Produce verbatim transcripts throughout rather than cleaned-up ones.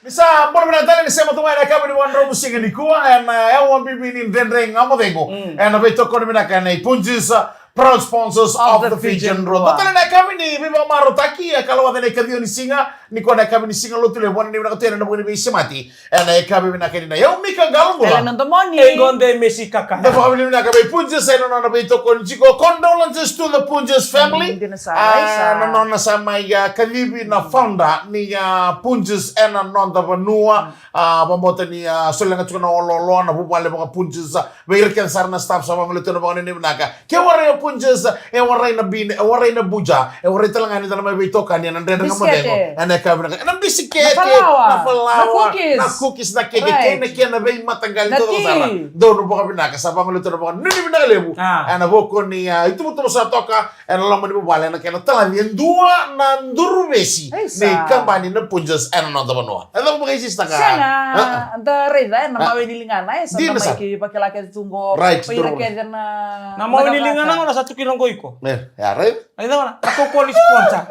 Ni sa bula vinaka tale, ni sema tu mai ena yakavi ni Vakaraubuka siga nikua ena yawa bibi ni Dredre Ga Mo Cegu. Mm. Ena veitokoni vinaka nei Punjas, proud sponsors of the Fijian Drua. Totale na yakavi ni veivakamarautaki, e kalawa na ikaciwa ni siga, nikua na yakavi ni Siga Lotulevu, ni vinaka tu ena vuku ni veisemati. Ena yakavi vinaka ni na yau Mika Qalobula. Ena domoni. E gone mesi kaka. Da vakavinavinaka vei Punjas ena nona veitokoni tiko. Condolences to the Punjas family. Mm, dina sara, ah, isa. Na nona sa mai, ah, kacivi na founder ni, ah, Punjas ena noda vanua. Mm. Ah, vabota ni, ah, solega tiko na oloolo, na vuvale vaka Punjas, ah, vei ira kece sara na staff sa vagolea tu na vakanuinui vinaka. Ke warai o Punjas, e warai na bin, e warai na buja, e warai tale ga ni da na mai veitokani ena Dredre Ga Mo Cegu. Bisikete. Ena yakavi vinaka. Na bisikete, na falawa, na falawa, na cookies, na cookies, na keke, right, kei na kena veimataqali na totolo sara. Donu vakavinaka, sa vagolea tu na vakanuinui vinaka levu. Ah. Ena vuku ni, ah, ituvatuva sa toka ena loma ni vuvale, ena kena talaci e dua na duruvesi ni kabani na Punjas ena noda vanua. E cava vakaisisitaka? Sega, ah, ah, da raica ena mawe ni ligana, e sa da mai ki vakila kece tu qo. Right, o ira kece na mawe ni ligana qo na sa tukuna qo iko. E, ya, raica. Raica na, na kaukauwa ni sponsor.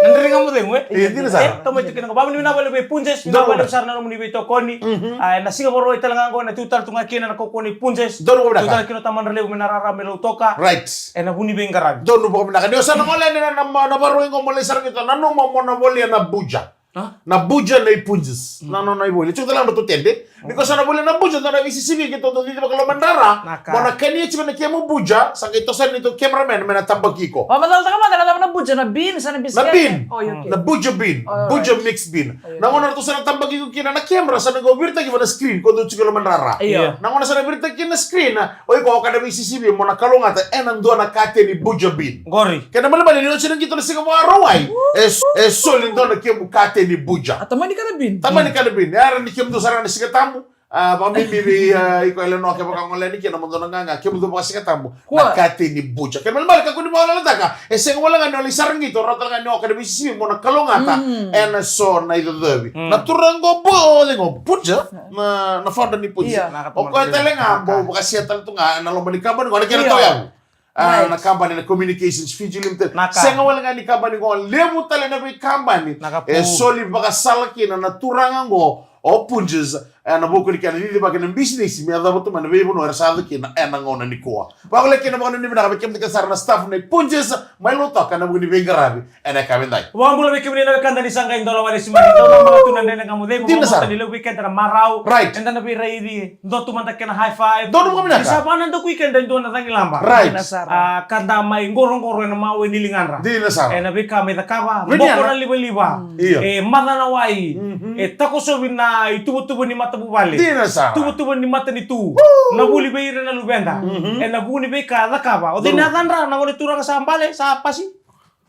Na Dredre Ga Mo Cegu, e? E, dina sara. E, tamai tukuna qo. Vakavinavinaka vakalevu vei Punjas, vinaka vakalevu sara na nomuni veitokoni. Mhm. Ah, ena siga Vakarauwai tale ga qo, ena tu tale tu ga kina na kaukauwa ni Punjas. Donu vakavinaka. Tu tale kina o tamadra levu me na rara me Lautoka. Right. Ena vu ni veiqaravi. Donu vakavinaka. Ni o sa na gole yani na, na, na Vakarauwai qo mo lai sara qito, nanuma mo na volia na buja. Ah? Na buja nei Punjas. Mm. Na nona ivoli. Tiko tale ga na tou tede. Ni ko sa na volia na buja, dua na veisisivi keitou dau cici vakalomani rara. Naka. Mo na kania tiko na kemu buja, sa qai toso yani neitou cameraman me na tabaki iko. Vakamacalataka mada na cava na buja, na bean, sa na bisikete? Na bean. Oh, okay. Na buja bean. Oh, buja, right, mix bean. Oh, okay. Na gauna ratou sa na tabaki iko kina na camera, sa na qai viritaki va na screen, ko dau tiko lomani rara. Io. Io. Na gauna sa na viritaki kina na screen, o iko o ka na veisisivi mo na kalougata ena dua na kateni buja bean. Qori. Kena malimali ni oti na qito na Siga Vakarauwai, e, e soli dua na kemu kateni buja. A tamani ka na bean. Tamani ka na bean. Era ni kemudou sara na Siga Tabu. Ah, vakabibi vei, ah, iko Elenoa kevaka o gole yani kina mo dua na gaga, kemudou vakaSiga Tabu. Kua. Na kateni buja. Kena malimali kakua ni vakalalataka. E sega wale ga ni o lai sara qito, rawa tale ga ni o ka na veisisivi mo na kalougata. Mm. Ena so na icocovi. Mm. Na turaga qo, Punjas, na, na founder ni Punjas. Io. O koya tale ga bau vakasia tale tu ga ena loma ni kabani qo, na kena tauyavu. Ah, right. Na kabani na Communications Fiji Limited. Naka. Sega wale ga ni kabani qo, levu tale na veikabani. Naka. E soli vakasala kina na turaga qo o Punjas, ena vuku ni kena cicivaki na bisinisi me yacova tu mai na veivanua era sa yaco kina ena gauna nikua. Vakavinavinaka, vakanuinui vinaka vei kemudou kece sara na staff nei Punjas mai Lautoka ena vuku ni veiqaravi ena yakavi edai. Vakabula vei kemuni na wekada ni sa qai dola wale simani. Dou na maka tu na Dredre Ga Mo Cegu. Dina sara. Ni levu vei keda na marau. Right. Eda na veiraici. Dua tu mada kena high five. Donu vakavinaka. Ni sa vakanadakui keda e dua na cagilaba. Right. Dina sara. Ah, ka da mai qoroqoro ena mawe ni ligadra. Dina sara. Ena veika mai cakava. Boko na livaliva. Io. E maca na wai. Mhm. E takosovi na ituvatuva ni matavuvale. Dina sara. Tuvatuva ni matanitu. Woo. Na vuli vei ira na luveda. Mhm. Ena vuku ni veika cakava. O cei na yacadra na gone turaga sa bale, sa pasi?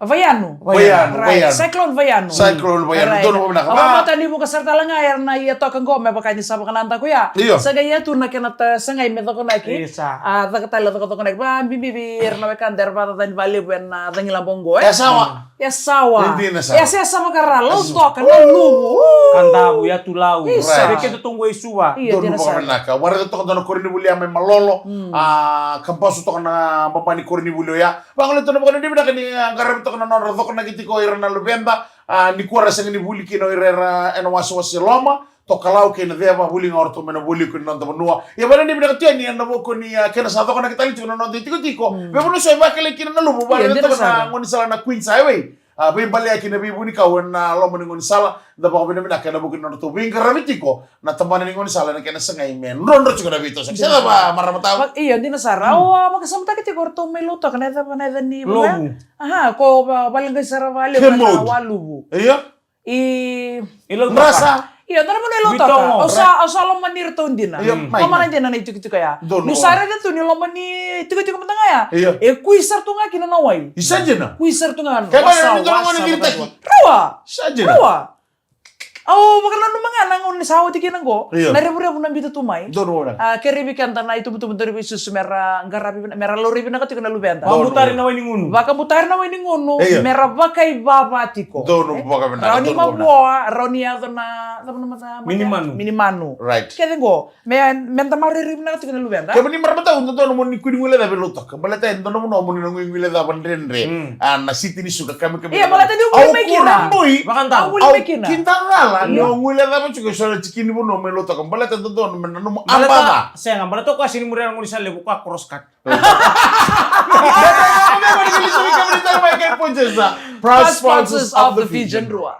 Vaianu. Vaianu, right. Vaianu. Cyclone Vaianu. Cyclone Vaianu. Right. Donu vakavinaka. Au vakamatani vuka sara tale ga era na ia toka qo me vaka ni sa vakanadaku ya. Io. Sa qai ia tu na kena ta-, sagai me cokonaki. Isa. A, caka tale cokocokonaki. Vakabibi vei ira na wekada era vakacacani vakalevu ena cagilaba qo, e? Yasawa. Yasawa. Dina sara. Yasayasa vakara, Lautoka, Naluvu. Kadavu, Yatu Lau. Isa. Right. Vei keda tu qo e Suva. Io, donu vakavinaka. Waraka toka dua na koronivuli ya mai Malolo. Mm. A, kabasu toka na baba ni koronivuli oya. Vagolea tu na vakanuinui vinaka ni, ah, qaravi toka na nodra cokonaki tiko o ira na luveda, ah, nikua ra sega ni vuli kina o ira era ena wasewase loma, tokalau kei na ceva, vuli ga o ratou mai na vuli kei na noda vanua. Ia vakanuinui vinaka tu yani ena vuku ni, ah, kena sa cokonaki tale tiko na noda itikotiko. Mm. Veivanua sa vakilai kina na Naluvu, io, vakanuinui vinaka tu na gaunisala na Queens Highway. Ah, veibaleyaki na veivunikau ena loma ni gaunisala. Da vakavinavinaka ena vuku ni nodratou veiqaravi tiko na tabana ni gaunisala ena kena sagai me drodro tiko na veitosoyaki. Se cava, marama tau? Va-, io, dina sara. Mm. Au a vakasamataka tiko o ratou mai Lautoka, na yacova na yaca ni Lovu. Aha, ko va-, vale qai sara vale na Waluvu. Io. I Lautoka. Io, dua na vanua i Lautoka. Vitogo. Au sa, au sa lomani iratou dina. Io, mai. Lomana dina na itikotiko ya. Donu. Niu sa raica tu ni lomani itikotiko mada ga ya. Io. E kui sara tu ga kina na wai. Isa dina. Kui sara tu ga. Ke mai ni dua na gone viritaki. Rawa. Isa dina. Rawa. Au vakananuma ga na gauna ni sa oti kina qo. Io. Na revurevu na biuta tu mai. Donu. A, kerei vei keda na itubutubu, donu veisusu me ra qaravi vina-, me ra laurai vinaka tiko na luveda. Vakabutari na wai ni gunu. Vakabutari na wai ni gunu. Io. Me ra vakaivava tiko. Donu vakavinaka. Rawa ni mavoa, rawa ni yaco na, cava na maca, maca? Minimanu. Minimanu. Right. Kece qo. Me, me da maroroi vinaka tiko na luveda. Kemuni marama tau, dodonu mo ni kua ni guilecava e Lautoka. Baleta e dodonu mo ni na guilecava Dredre. Mm. A, na siti ni suka, kamikami. Ia, baleta niu vuli mai kina. Au kidacala. Au vuli mai kina. Au kidacala. Ni o guilecava tiko e so na tikini vanua mai Lautoka, baleta dodonu me na nomu. Baleta, abaca. Sega, baleta o koya sega ni muria na gaunisala levu, o koya cross cut. Proud sponsors of the Fijian Drua.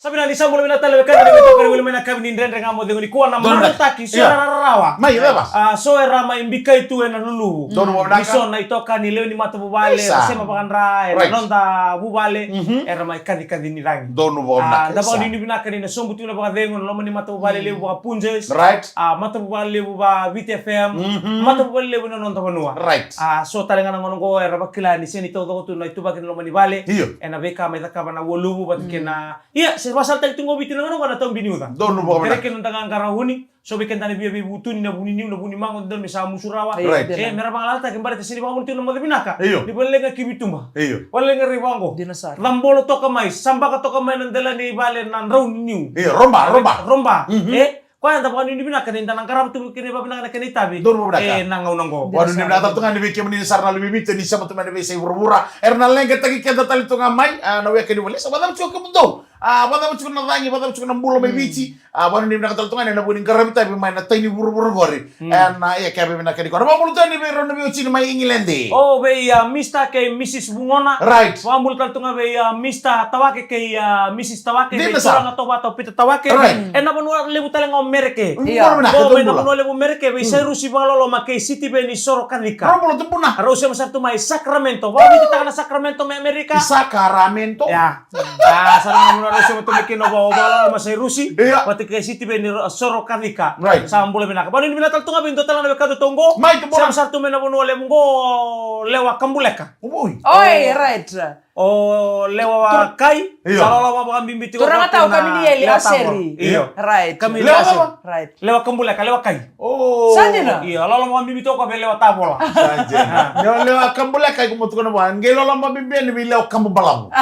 Sa vinaka ni sa bula vinaka tale vei keda na veitokani, wili mai na kavi ni Dredre Ga Mo Cegu nikua, na marautaki, so era rarawa. Mai, cava? A, so era mai bikai tu ena luluvu. Ni so na itokani lewe ni matavuvale, era sema vakadra ena noda vuvale, era mai kacikaci ni cagi. Donu vakavinaka. A, da vakanuinui vinaka ni na sobu tu na vakacegu ena loma ni matavuvale levu vaka Punjas. Right. A, matavuvale levu vaka Viti F M. Matavuvale levu ena noda vanua. Right. A, so tale ga na gauna oqo era vakila ni sega ni taucoko tu na ituvaki ena loma ni vale. Io. Ena veika mai cakava na ualuvu vata kei na Ia, se vakasalataki tu qo Viti na gauna qo na tau bini uca. Donu vakavinaka. Kereke na noda qaqarauni, so vei keda na via veivutuni, na vu ni niu, na vu ni mago, dodonu me sa musu rawa. Right. E, me ra vagalalataki, baleta sega ni vakavuna tiko na moce vinaka. Io. Ni vale ga ki vituba. Io. Vale ga rai vaqo. Dina sara. Cabolo toka mai, sabaka toka mai na dela ni vale na drau ni niu. Io, roba, roba. Roba. Mhm. E, Koya eda vakanuinui vinaka ni da na qarava tu kina vakavinaka na kena itavi. Donu vakavinaka. E na gauna oqo. Vakanuinui vinaka tale tu ga ni vei kemuni sara na luve i Viti ni sema tu mai na veiyasai vuravura. Era na leqataki keda tale tu ga mai, a, na weka ni vale. Sa vakacava tiko kemudou? A, vakacava tiko na cagi, vakacava tiko na bula mai Viti? A, vakanuinui vinaka tale tu ga ni na vuku ni qaravi itavi mai na tai ni vuravura qori. E na, ia, kena vinaka ni kora. Vakabula tu yani vei rau na veiwatini mai England. O, vei, a, Mister kei Missus Vugona. Right. Vakabula tale tu ga vei, a, Mister Tawake kei, a, Missus Tawake, vei turaga tovata o Peter Tawake. Right. E na vanua levu tale ga o Mereke. Io. Ko mai na vanua levu o Mereke, vei Sairusi Vakaloloma kei Sitiveni Sorokacika. Rau bula tu buna. Rau sema sara tu mai Sacramento. Vakavititaka na Sacramento mai Amerika. Sacramento. Ia. A, sa na vanua rau sema tu mai kina o Vakaloloma Sairusi. Io. Vata kei Sitiveni Sorokacika. Right. Sa bula vinaka. Vakanuinui vinaka tale tu ga vei dua tale na wekada tu oqo. Mai tu buna. Sema sara tu mai na vanua levu oqo, Lewa Kabuleka. Oi. Oi, right. O Lewa Kai, io, sa loloma vakabibi tiko. Turaga tau Kaminieli Aseri. Io. Right. Kaminieli Aseri. Lewa cava? Right. Lewa Kabuleka, Lewa Kai. O. Sa dina? Io, loloma vakabibi tiko vei Lewa Tavola. Sa dina. Lewa, Lewa Kabuleka, iko mo tukuna vua, qai loloma vakabibi yani vei Lewa Kabubalavu.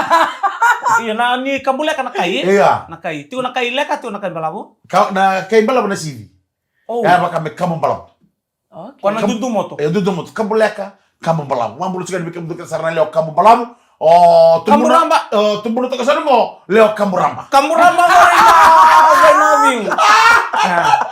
Io, na ni Kabuleka na kai, e? Io. Na kai. Tiko na kai leka, tiko na kai balavu? Ka, na kai balavu na sivi. O. E vaka me Kabubalavu. Okay. Ko na dudumoto. E, dudumoto. Kabuleka, Kabubalavu. Vakabula tiko yani vei kemudou kece sara na Lewa Kabubalavu. O, tubuna, Kaburaba. O, tubuna toka sara mo Lewa Kaburaba. Kaburaba qori na, qori na viu. A.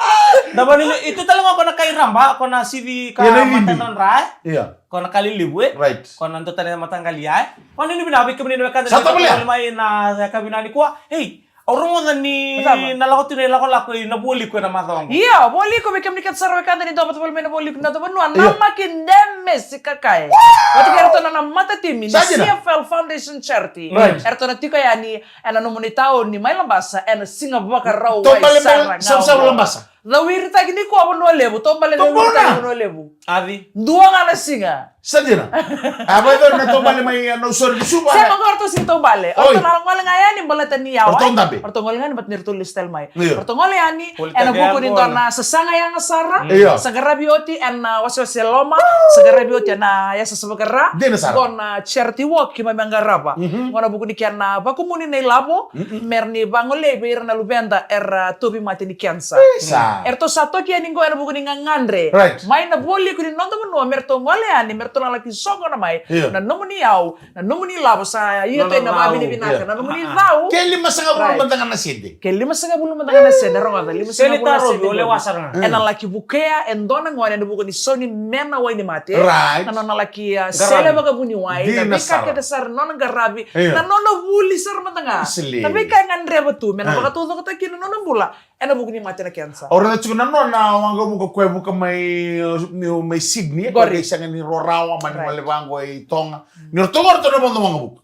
Da vani, i tu tale ga ko na kai raba, ko na sivi ka, ia, na ivibi, mata na dra, e? Ia. Ko na ka lelevu, e? Right. Ko na dua tani na mataqali, e? Vakanuinui vinaka vei kemuni na wekada. Sa tovolea mai na yakavi nikua. Ei, Au rogoca ni na lako tu na ilakolako i na Vualiku ena macawa oqo. Io, Vualiku, vei kemuni kece sara wekada ni dua vata voli mai na Vualiku, na dua vanua, io, namaki demesi ka kaya. Vata kei iratou na, na matatimi ni C F L Foundation Charity. Right. Eratou na tiko yani ena nomuni taoni mai Labasa ena Siga Vakarauwai sara ga oqo. Cauviritaki nikua Vanua Levu, taubale cauviritaki Vanua Levu. Aci. Dua ga na siga. Sa dina. A, vakayacori na taubale mai, a, Nausori ni Suva. Sega, qo ratou sega ni taubale. Oi. Ratou na gole ga yani baleta ni yawa. Ratou dabe. Ratou gole ga yani baleta ni ratou lesu tale mai. Io. Ratou gole yani ena vuku ni dua na sasaga yaga sara. Io. Sa qaravi oti ena wasewase loma. Sa qaravi oti ena yasa sa vakara. Dina sara. Qo na charity walk keimami a qarava. Mhm. Qo na vuku ni kena vakumuni na ilavo. Mm-mm. Me ra ni vagolei vei ira na luveda era tauvimate ni kenisa. Isa. Eratou sa toki yani qo ena vuku ni gagadre. Right. Mai na Vualiku ni noda vanua, me ratou gole yani, me ratou na laki soqona mai. Io. Na nomuni yau, na nomuni lavo sa ia tu na vavinavinaka, io, na nomuni cau. Ke limasagavulu mada ga na sede. Ke limasagavulu mada ga na sede, rogoca, limasagavulu na sede. Sele tarovi, o lewa sara ga. Ena laki vukea e dua na gone ena vuku ni sau ni me na wainimate. Right. Na nona laki, a, sele vakavuniwai, na veika kece sara, na nona qaravi, io, na nona vuli sara mada ga. Sele. Na veika e gadreva tu me na vakataucokotaki kina na nona bula ena vuku ni mate na kenisa. Au raica tiko na nona waqavuka ko e vuka mai, uh, mai Sydney, e, qori, ko e sega ni rarawa, mani, right, male vaqo i Toga. Ni ratou qo ratou na vodo waqavuka.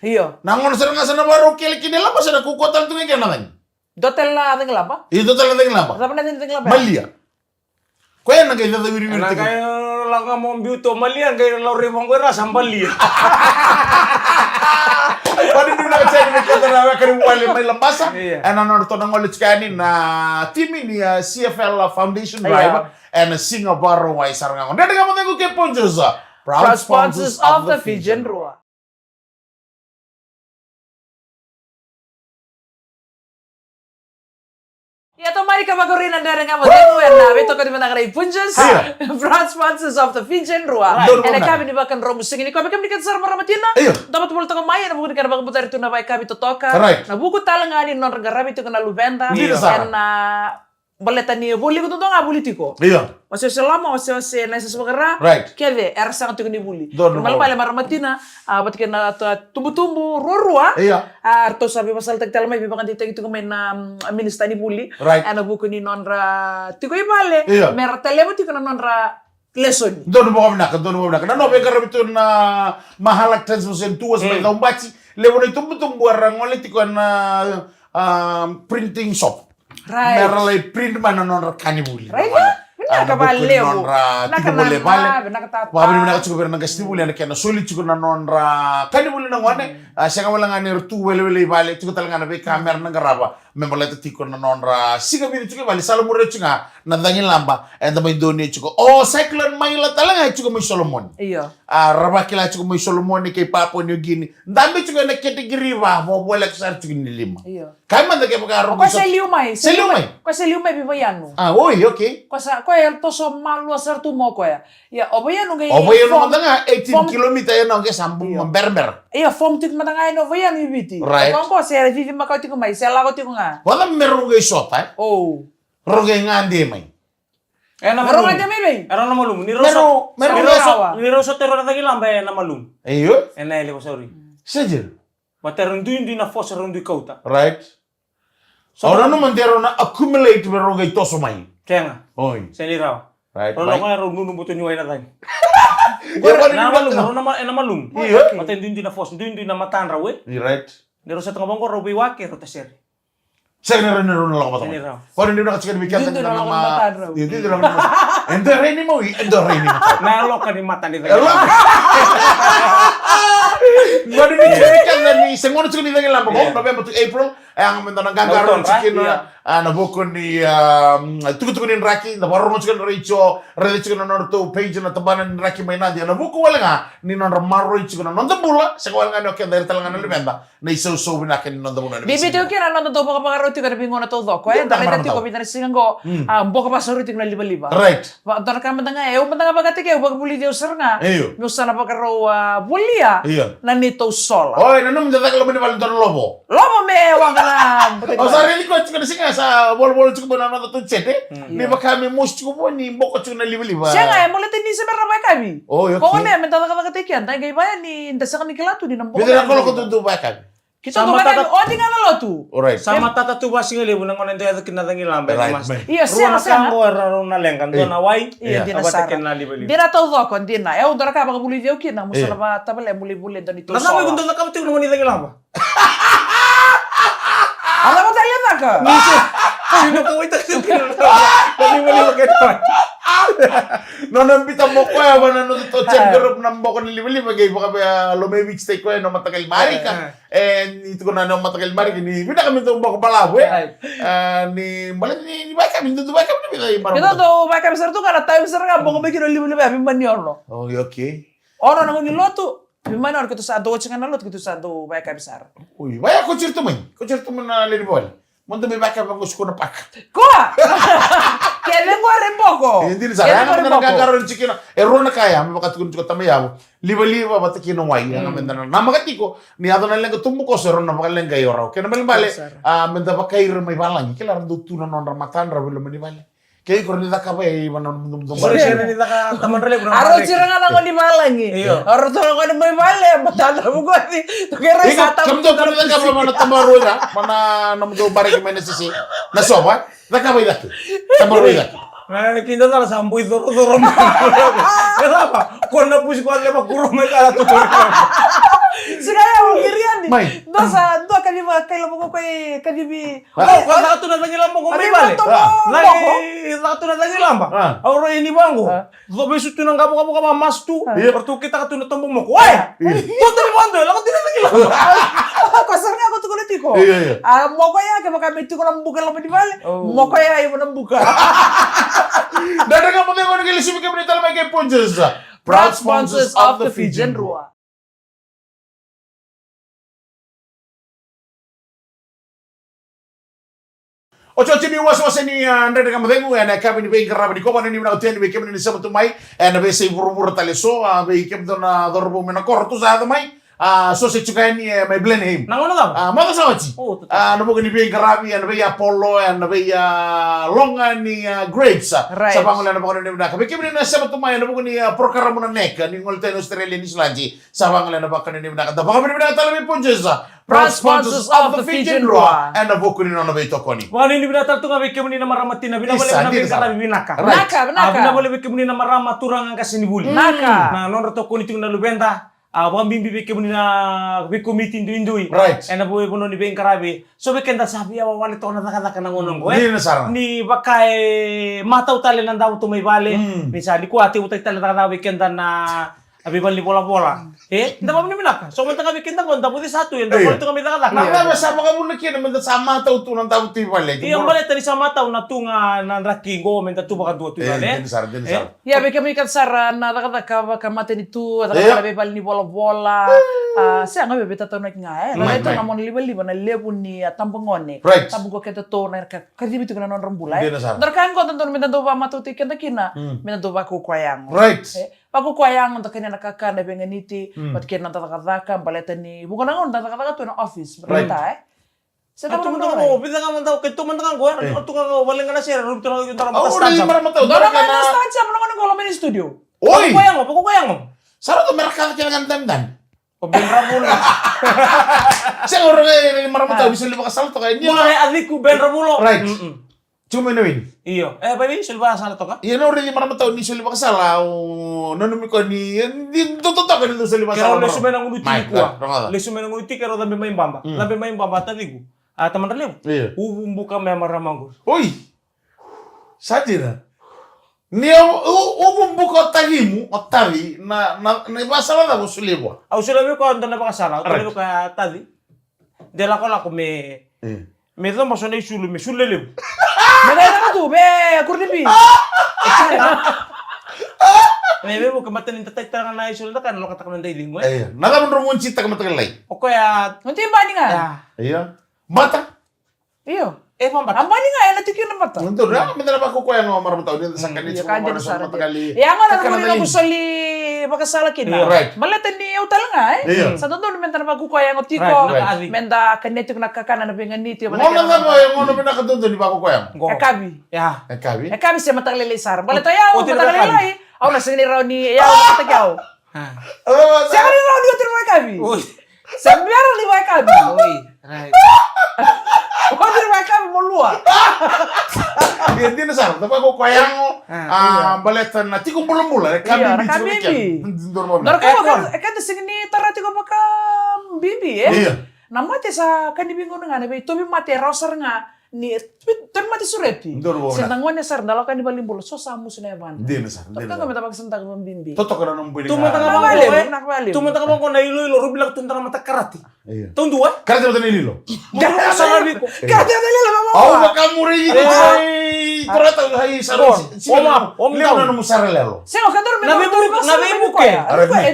Io. Na gauna sara ga sa na vakarau kele kina e Labasa, na kaukauwa tale tu ga kina na cagi. Dua tale na cagilaba? Io, dua tale na cagilaba. Cava na cagilaba? Malia. Koya na qai cacawiriwiri tiko. Na qai lako ga mo biuta o Malia, qai laurai vaqo ira sa balia. Vakanuinui vinaka tiko yani vei keda na weka ni vuvale mai Labasa. Io. Ena nodratou na gole tiko yani na timi ni, a, C F L Foundation Drive. Io. Ena Siga Vakarauwai sara ga oqo. Dredre Ga Mo Cegu kei Punjas. Proud sponsors of the Fijian Drua. Ia, E tamani ka vakarui na dredre ga mo cegu ena veitokani vinaka na iPunjas. Io. Proud sponsors of the Fijian Drua. Right. Ena yakavi ni vakadromu siga nikua, me kemuni kece sara marama tina. Io. Dou vata voli toka mai ena vuku ni kena vakabutari tu na vakayakavi totoka. Right. Na vuku tale ga ni nodra qaravi tiko na luveda. Io. Ena baleta ni voli iko dodonu ga voli tiko. Io. Ose ose loma, ose ose na yasayasa vaka-Ra. Right. Kece era sega tiko ni vuli. Donu. Balebale marama tina, a, vata kei na ta-, tubutubu ruarua. Io. A, ratou sa veivakasalataki tale mai, veivakadeitaki tiko mai na, mm, minisita ni vuli. Right. Ena vuku ni nodra tiko i vale. Io. Mera taleva tiko na nodra lesoni. Donu vakavinaka, donu vakavinaka. Na nona veiqaravi tu na Mahalak Transmission Tours mai Caubati. Levu na itubutubu era gole tiko ena, a, printing shop. Right. Mera lai print mai na nodra ka ni vuli. Right. Na vuku ni nodra tiko voli e vale. Vakavinavinaka tiko vei ira na qasenivuli ena kena soli tiko na nodra ka ni vuli na gone. A, sega wale ga ni ra tu welewele i vale, tiko tale ga na veika mera na qarava me baleta tiko na nodra siga vica tiko i vale. Sa lai muria tiko ga na cagilaba eda mai donuya tiko. O Cyclone Maila tale ga e tiko mai Solomoni. Io. A, ra vakila tiko mai Solomoni kei Papua New Guinea. Dabe tiko ena category va, vo voleka sara tiko ni lima. Io. Kaya mada kevaka o koya se liu mai, se liu mai. Koya se liu mai vei Vaianu. A, oi, okay. Koya sa, koya e toso malua sara tu mai o koya. Ia, o Vaianu qai, o Vaianu mada ga eighteen kilometer ena qai sa bu-, berabera. Ia, form tiko mada ga yani o Vaianu i Viti. Right. O koya se cici makawa tiko mai, se lako tiko ga. Vaka me rau qai sota, e? O. Rau qai gade mai. E na malumu. Rau gade mai vei? Era na malumu. Ni rau sota, ni rau sota, ni rau sota e rua na cagilaba e na malumu. Io. E na yali vakasauri. Sega. Vata era duidui na force, era dui kauta. Right. So, au nanuma de rau na accumulate me rau qai toso mai. Sega. Oi. Sega ni rawa. Right, rau lako mai, rau nunu buto ni wai na cagi. Ia, vale, na malumu, rau na ma-, e na malumu. Io. Vata e duidui na force, duidui na matadrau, e. Io, right. Ni rau sa taga vaqo, rau veiwake, rau tasere. Sega ni rawa ni rau na lako vata mai. Sega ni rawa. Vale, ni vinaka tiko ni vei keda na, na, na, duidui na lako ni matadrau. Io, duidui na lako ni matadrau. E dua rai ni mawi, e dua rai ni matadrau. Na loka ni mata ni cagi. E loka. Vale, ni tiko vei keda ni se gauna tiko ni cagilaba qo, November to April. E yaga me da na qaqarauni tiko kina, a, na vuku ni, a, tukutuku ni draki, da vakarorogo tiko na retio, raica tiko na nodratou page na tabana ni draki mai Nadi, ena vuku wale ga ni nodra maroroi tiko na noda bula, sega wale ga ni o keda, ira tale ga na luveda, na isausau vinaka ni noda vanua ni Viti. Bibi tiko kina na noda dau vakavakarau tiko ena veigauna taucoko, e, da raica tiko, vica na siga qo, a, boka vakasauri tiko na livaliva. Right. Vakadua na ka mada ga, e, au mada ga vakataki, au vakavulici au sara ga. Io. Meu sa na vakarau, a, volia. Io. Na neitou sola. Oi, nanuma de caka loma ni vale dua na lovo. Lovo me waqa na. O sa raici koya tiko na siga sa volavola tiko mai na noda tou sede. Mm. Ni vaka me mosi tiko vo ni boko tiko na livaliva. Sega, e moleta ni se bera na vakayakavi. Oi, okay. Koya gona me da cakacakataki keda, qai vaya ni da sega ni kila tu ni na boko. Vica na kaloko tu, tu vakayakavi. Keitou tu vakayakavi, oti ga na lotu. Alright. Sa matata tu vakasigalevu na gauna e dau yaco kina na cagilaba. Right, mai. Io, sega, sega. Rua na ka qo era rau na leqa, dua na wai. Io, dina sara. Vata kei na livaliva. Dina taucoko, dina. E, au dua na ka vakavulici au kina, mo sa na vakatovolea, mo lai volia e dua na neitou sola. Na cava iko dau cakava tiko na gauna ni cagilaba? A cava tale e caka? Ni se, ni na kauwaitaka tiko kina na livaliva kei na wai. Nona biuta mai o koya vua na noda tou chat group na boko ni livaliva, qai vakaveilomavitaki koya na mataqali marika. E, ni tukuna na mataqali marika ni vinaka me dau boko balavu, e. Ai. A, ni baleta ni, ni vakayakavi, ni dau vakayakavi na vica i marama. Keitou dau vakayakavi sara tu ga na taimi sara ga boko mai kina o livaliva ya, veimama ni ono. Oh, okay. Ono na gauna ni lotu, veimama ni ono keitou sa dau oti ga na lotu, keitou sa dau vakayakavi sara. Oi, vaya ko tiri tu mai, ko tiri tu mai na lewe ni vale. Mo dou mai vakayakavi vaqo, sikoa na paka. Koya! Kece qori boko. E dina sara, kece qori boko. Qaqarauni tiko kina. E rua na ka ya me vaka tukuna tiko o tamai yau. Livaliva vata kei na wai, yaga me da na namaka tiko ni yaco na leqa tubukoso, e rau na vakaleqai o rau. Kena ibalebale, a, me da vakaira mai valagi, kila ra dau tu na nodra matadrau i loma ni vale. Kei iko ni cakava e, i vana nomudou. Sere, sere ni caka tamata levu na. A rau tira ga na gone ni valagi. Io. A rau tira na gone mai vale, matadrau vukoci. Iko, kemudou ko ni cakava vana tabarua ira, vana nomudou bareki mai na sese. Na sova. Cakava i cake. Tabarua i cake. Na kidacala sa boi corocoro mai. E cava? Ko na pusi ko a leva kuro mai kala tu. Sega ya, o Kiriani. Mai. Dua sa, dua kacivi, kaila voko koya kacivi. O, ko caka tu na cagilaba ko mai vale. Lai caka tu na cagilaba. Au rai ni vaqo. Dua vei sutu na qavokavoka va masu tu. Ia. Ratou kitaka tu na tobo moko. Oi! Ia. Totally wonder, lako tu na cagilaba. Ko sara ga ko tukuna tiko. Ia, ia. A, moko ya, kevaka me tiko na buka loma ni vale. Oh. Moko ya, iko na buka. Dada ga mo cegu ni keli sumi kemuni tale mai kei Punjas. Proud sponsors of the Fijian Drua. Otioti ni wasewase ni, a, Dredre Ga Mo Cegu ena yakavi ni veiqaravi nikua. Ni vinaka tu yani vei kemuni na sema tu mai ena veiyasai vuravura tale eso, a, vei kemudou na cauravou mai na koro tu sa yaco mai. A, so se tiko yani e mai Blenheim. Na gauna cava? A, macawa sa oti. O, totoka. A, na vuku ni veiqaravi ena vei Apollo, ena vei, a, loga ni, a, grapes. Right. Sa vagolea na vakanuinui vinaka vei kemuni na sema tu mai ena vuku ni, a, porokaramu na NEC ni gole tu ena Australia, Niusiladi. Sa vagolea na vakanuinui vinaka. Da vakavinavinaka tale vei Punjas, proud sponsors of the Fijian Drua, ena vuku ni nona veitokoni. Vakanuinui vinaka tale tu ga vei kemuni na marama tina, vinaka vakalevu na veiqaravi vinaka. Right. Vinaka, vinaka. A, vinaka vakalevu vei kemuni na marama, turaga, qasenivuli. Vinaka. Na nodra tokoni tiko na luveda. A, vakabibi vei kemuni na veikomiti duidui. Right. Ena vu-, vanua ni veiqaravi. So vei keda sa via wawale toka na cakacaka na gauna oqo, e? Dina sara. Ni vaka e matau tale na davo tu mai vale. Mm. Ni sa nikua teivutaki tale na cakacaka vei keda na, a, veivale ni volavola. E? Da vakavinavinaka. So mada ga vei keda oqo, da vucesa tu, eda vale tu ga mai cakacaka. Na cava sa vakavuna kina meda sa matau tu na davo tu i vale? Io, baleta ni sa matau na tu ga na draki qo meda tu vakadua tu i vale, e? Dina sara, dina sara. Ia, vei kemuni kece sara na cakacaka vakamatanitu, a cakacaka na veivale ni volavola. A, sega, vei, veitataunaki ga, e. Mai, mai. Lalai tu na mona livaliva na levu ni, a, tabagone. Right. Tabu qo keda tou na ka, kacivi tiko na nodra bula, e. Dina sara. Dodonu ka qo, dodonu meda dau vakamatautaki keda kina, mm, meda dau vakaukauwa yago. Right. E, vakaukauwa yago, da kania na kakana veiganiti, mm, vata kei na noda cakacaka, baleta ni vuqa na gauna da cakacaka tu ena office, right, e. Se a tu mada ga qo, vica ga mada, keitou mada ga qo, era tu ga qo, vale ga na sere, rubuta na qo, dara mata stanza. Dara mata stanza, mada ga qo, loma ni studio. Oi! Vakaukauwa yago, vakaukauwa yago. Sa rauta me ra kaca kece ga na danidani. O Ben Ravulo. Sega, o raici marama tau ni soli vakasala toka. Ni o raici a ciku Ben Ravulo. Right. Mm-mm. Tiko mai na wini. Io. E, vei, soli vakasala toka. Ia, na o raici marama tau ni soli vakasala, au nanumi koya ni, ni dau totoka ni dau soli vakasala. Keirau lesu mai na gunu tiki kua. Lesu mai na gunu tiki, keirau cabe mai Baba. Mm. Cabe mai Baba, taciku. A, tamada levu. Io. Uvu buka me marama qori. Oi! Sa dina. Ni o, u-, uvu buka o tacimu, o taci, na, na, na vakasala cava o solia vua? Au solia vei koya dua na vakasala, au solia vei koya, taci. De lakolako me, mm, me coba so na isulu, me sulu lelevu. Me cai cava tu, me kuri ni bi. E sara. Me, me veivuke, baleta ni da tataitaka na isulu, da ka na lokataka na daicegu, e? Io. Na cava drau monicitaka mataka lailai? O koya. Oti bani ga. Ia. Io. Mata? Io. E, vabata. A bani ga, ena tiki na mata. Dodonu, a, meda na vakaukauwa yago, marama tau, ni da sa kania tiko, ka dina sara. Ia, gona na vuli noqu soli vakasala kina. Io. Right. Baleta ni au tale ga, e? Io. Sa dodonu meda na vakaukauwa yago tiko. Right, right. Meda kania tiko na kakana na veiganiti. Gona cava e gona vinaka dodonu ni vakaukauwa yago? Qo. Yakavi. Ia. Yakavi. Yakavi se mataka lailai sara. Baleta o yau, mataka lailai, au na sega ni rawa ni, yau, mataki au. A. Sega ni rawa ni oti na vakayakavi. Oi. Sa bera ni vakayakavi. Oi, right. Oti na vakayakavi mo lua. Ia, dina sara, da vakaukauwa yago, a, baleta na tiko bulabula, e ka bibi tiko vei keda. Dodonu. E ka, e ka da sega ni tara tiko vakabibi, e? Ia. Na mate sa ka ni veigauna ga, na veitauvimate e rawa sara ga ni tauvimate sureti. Donu vakavinaka. Se da gone sara, da lako yani valenibula, so sa musu na yavana. Dina sara, dina sara. Totoka me da vakasamataka vakabibi. Totoka na nomu bui ni ga. Tu mada ga vaqo, e? Tu mada ga vaqo na iloilo, rubi lako tu na mata karate. Io. Taudua, e? Karate mata na iloilo. Mo ruku sara viko. Karate mata na iloilo, vaqo. Au vakamuri iko. Ai, karate, ai, sara. Warm up, warm down. Levu na nomu sara lelo. Sega, ka donu me na veivuke,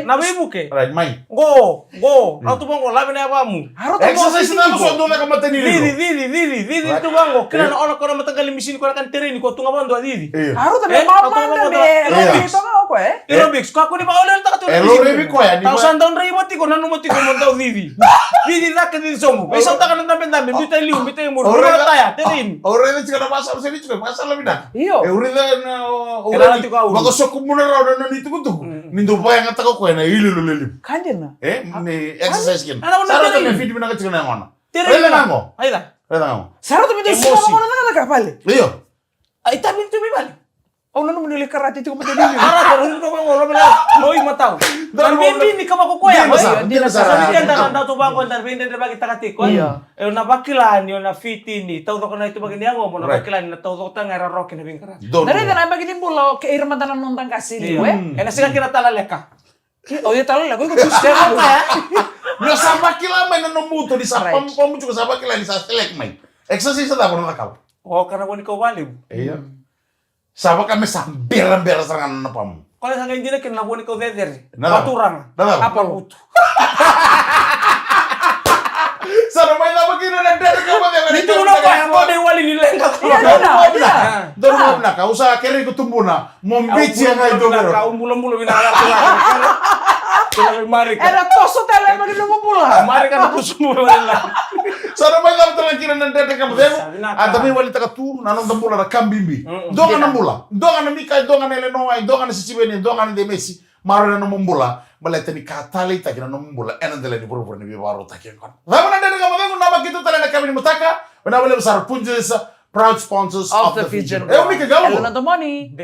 na veivuke. Right, mai. Qo, qo, rauta vaqo, lave na yavamu. Exercise na so dua na ka matani. Cici, cici, cici, cici tu vaqo. Kila na ona ko na mataqali misini ko na ka ni tereni ko tu ga vaqo cici. Io. Rauta me mama me. Io. Aerobics, ko ko ni vaqo le taka tu. E lo revi ko ya ni. Tau sa dau draiva tiko, nanuma tiko mo dau cici. Cici cake, cici sobu. Veisautaka na dabedabe, biuta liu, biuta i muri. Taya, tereni. O raica tiko na vasala, se ni tiko vasala vinaka. Io. E, o raica na, o raica tiko au. Vakasokumuna rawa na nona itukutuku. Mm. Ni dau vakayagataka o koya na iloilo lelevu. Ka dina. E, ni exercise kina. Sa rauta me fit vinaka tiko na yagona. Raica na yagona. Raica na yagona. Sa rauta me dau sega na yagona cakacaka vale. Io. Ai, tavi tu mai vale. Au nanuma ni lai karate tiko mata ni. Karate, rauta tiko vaqo, lave la. Oi, matau. Na bibi ni ka vakaukauwa. Dina sara, dina sara. Sa ni keda na dau tu vaqo, da veidredrevaki taka tiko. Io. E, o na vakila ni o na fiti ni taucoko na ituvaki ni yagomu, o na vakila ni na taucoko taga era roki na veiqaravi. Donu. Na raica na yabaki ni bula o kei ira mada na noda qase ni, e? Ena sega kina tala leka. Ke, o ia tala leka, o iko tu sega. Ni sa vakila mai na nomu uto ni sa pamupamu tiko, sa vakila ni sa seleki mai. Exercise cava o na cakava? O kana vua ni kau valevu. Io. Sa vaka me sa berabera sara ga na pamu. Koya sa qai dina kina na vua ni kau cecere. Na cava? Vaturaga. Na cava? Apa vutu. Sa na mai cava Kina na Dredre Ka Mate. Ni tu na ka ya mo de wali ni lenga. Ia, na, na. Donu mo vinaka. Au sa kerei ko tubuna. Mo bici ya ngai donu. Au bulabula vinaka. Kila mai Marika. Era toso tale mai na nomu bula. Marika na toso bula. Sa na mai cava tale kina na Dredre Ka Mate. Sa vinaka. A tamai wali taka tu na noda bula na ka bibi. Mm, mm. Dua ga na bula. Dua ga na Mika, dua ga na Elenoa, dua ga na Sisiveni, dua ga na Demesi. Maroroi na nomu bula, baleta ni ka taleitaki na nomu bula ena dela ni vuravura ni veivakarautaki e gona. Cava na Dredre Ka Mate, na makita tale na kavi ni mataka, vinaka vakalevu sara. Punjas, proud sponsors of the Fijian World. E o Mika Gaulo. Elena Domoni.